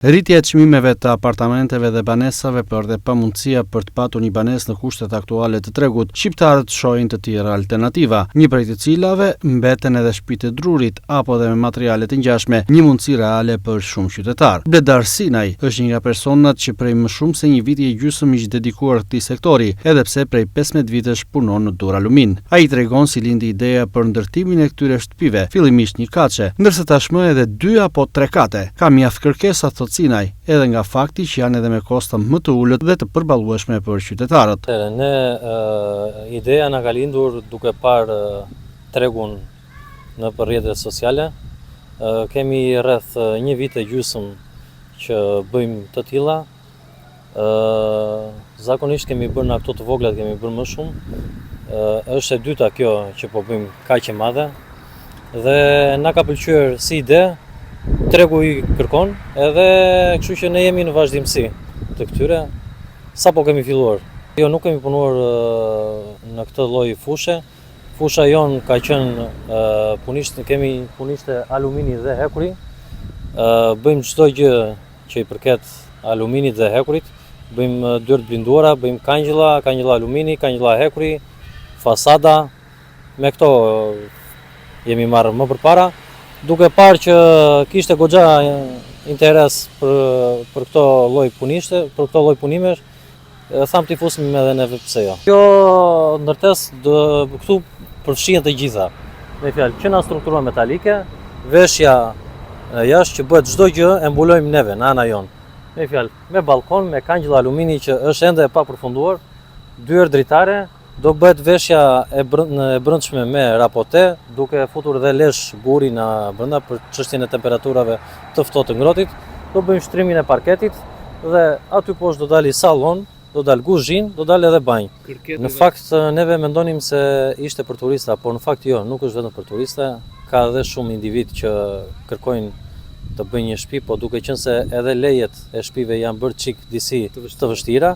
Rritja e çmimeve të apartamenteve dhe banesave, por dhe pamundësia për të patur një banesë në kushtet aktuale të tregut, shqiptarët shohin të tjera alternativa, një prej të cilave mbeten edhe shtëpitë e drurit apo dhe me materiale të ngjashme, një mundësi reale për shumë qytetarë. Bledar Sinaj është një nga personat që prej më shumë se një viti e gjysmë i është dedikuar këtij sektori, edhe pse prej 15 vitesh punon në Duralumin. Ai tregon si lindi ideja për ndërtimin e këtyre shtëpive, fillimisht një katëshe, ndërsa tashmë edhe dy apo tre kate. Ka mjaft kërkesa, thotë Sinaj, edhe nga fakti që janë edhe me kosto më të ulët dhe të përballueshme për qytetarët. Ne ideja na ka lindur duke parë tregun nëpër rrjetet sociale. Kemi rreth një vit e gjysmë që bëjmë të tilla. Zakonisht kemi bërë në këto të voglat kemi bërë më shumë. Është e dyta kjo që po bëjmë kaq e madhe dhe na ka pëlqyer si ide, tregu i kërkon edhe kështu që ne jemi në vazhdimësi të këtyre sapo kemi filluar. Jo, nuk kemi punuar në këtë lloj fushe. Fusha jonë ka qenë punishte, kemi punishte alumini dhe hekuri. Bëjmë çdo gjë që i përket aluminit dhe hekurit, bëjmë dyer të blinduara, bëjmë kangjilla, kangjilla alumini, kangjilla hekuri, fasada, me këto jemi marrë më përpara, duke parë që kishte goxha interes për për këto lloj punishte, për këto lloj punimesh, thamë t'i fusim edhe neve pse jo. Kjo ndërtesë do këtu përfshihen të gjitha. Me fjalë, që nga struktura metalike, veshja jashtë që bëhet çdo gjë e mbulojmë neve në ana jonë. Me fjalë, me ballkon, me kangjilla alumini që është ende e papërfunduar, dyer dritare, do bëhet veshja e brendshme me rapote, duke futur dhe lesh guri në brenda për çështjen e temperaturave të ftohtë të ngrohtit, do bëjmë shtrimin e parketit dhe aty poshtë do dali sallon, do dalë kuzhinë, do dalë edhe banjë. Në fakt neve mendonim se ishte për turista, por në fakt jo, nuk është vetëm për turista, ka edhe shumë individë që kërkojnë të bëjnë një shtëpi, po duke qenë se edhe lejet e shtëpive janë bërë çik disi të vështira,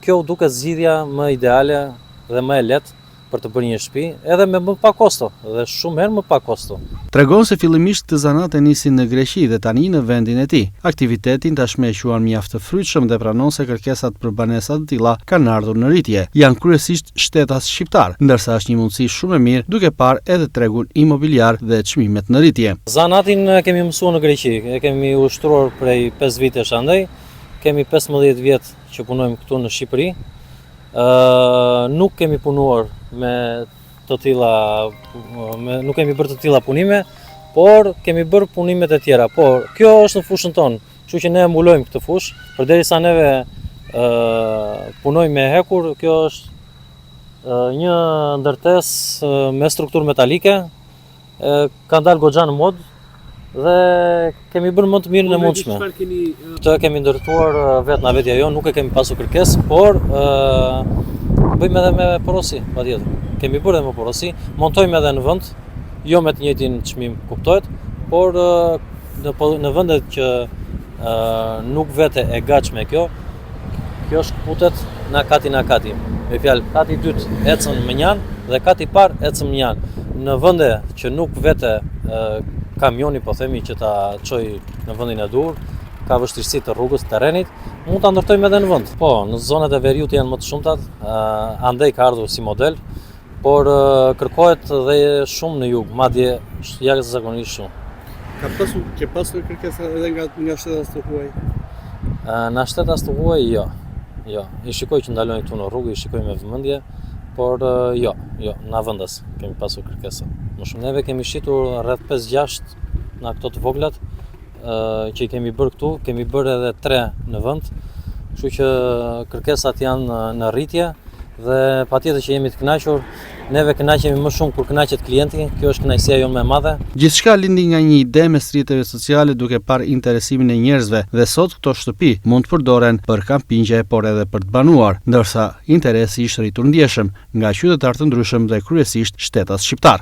kjo u duket zgjidhja më ideale dhe më e lehtë për të bërë një shtëpi, edhe me më pak kosto dhe shumë herë më pak kosto. Tregon se fillimisht këtë zanat e nisi në Greqi dhe tani në vendin e tij. Aktivitetin tashmë e quan mjaft të frytshëm dhe pranon se kërkesat për banesa të tilla kanë ardhur në rritje. Janë kryesisht shtetas shqiptarë, ndërsa është një mundësi shumë e mirë duke parë edhe tregun imobiliar dhe çmimet në rritje. Zanatin e kemi mësuar në Greqi, e kemi ushtruar prej 5 vitesh andej. Kemi 15 vjet që punojmë këtu në Shqipëri. Nuk kemi punuar me të tilla, me, nuk kemi bërë të tilla punime, por kemi bërë punimet e tjera. Por kjo është në fushën tonë, kështu që ne e mbulojmë këtë fushë, përderisa neve punojmë me hekur, kjo është një ndërtesë me strukturë metalike, Ka dalë goxha në modë dhe kemi bërë më të mirën e po, mundshme. Këtë kemi ndërtuar vetë nga vetja jonë, nuk e kemi pasur kërkesë, por bëjmë edhe me porosi, patjetër. Kemi bërë edhe me porosi, montojmë edhe në vend, jo me të njëjtin çmim kuptohet, por në po, në vendet që nuk vete e gatshme kjo, kjo shkëputet nga kati nga kati. Me fjalë, kati i dytë ecën mënjanë dhe kati i parë ecën mënjanë. Në vende që nuk vete kamioni, po themi që ta çojë në vendin e duhur, ka vështirësi të rrugës, terrenit, mund ta ndërtojmë edhe në vend. Po, në zonat e veriut janë më të shumtat, andej ka ardhur si model, Por kërkohet dhe shumë në jug, madje jashtëzakonisht shumë. Ka pasur, ke pasur kërkesa edhe nga nga shtetas të huaj? Nga shtetas të huaj jo. Jo, i shikoj që ndalojnë këtu në rrugë, i shikoj me vëmendje, por jo, jo, nga vendas kemi pasur kërkesa. Më shumë neve kemi shitur rreth 5-6 nga këto të voglat që i kemi bërë këtu, kemi bërë edhe 3 në vend, kështu që kërkesat janë në rritje dhe patjetër që jemi të kënaqur. Neve kënaqemi më shumë kur kënaqet klienti, kjo është kënaqësia jonë më e madhe. Gjithçka lindi nga një ide mes rrjeteve sociale duke parë interesimin e njerëzve dhe sot këto shtëpi mund të përdoren për kampingje por edhe për të banuar, ndërsa interesi është rritur ndjeshëm nga qytetarë të ndryshëm dhe kryesisht shtetas shqiptarë.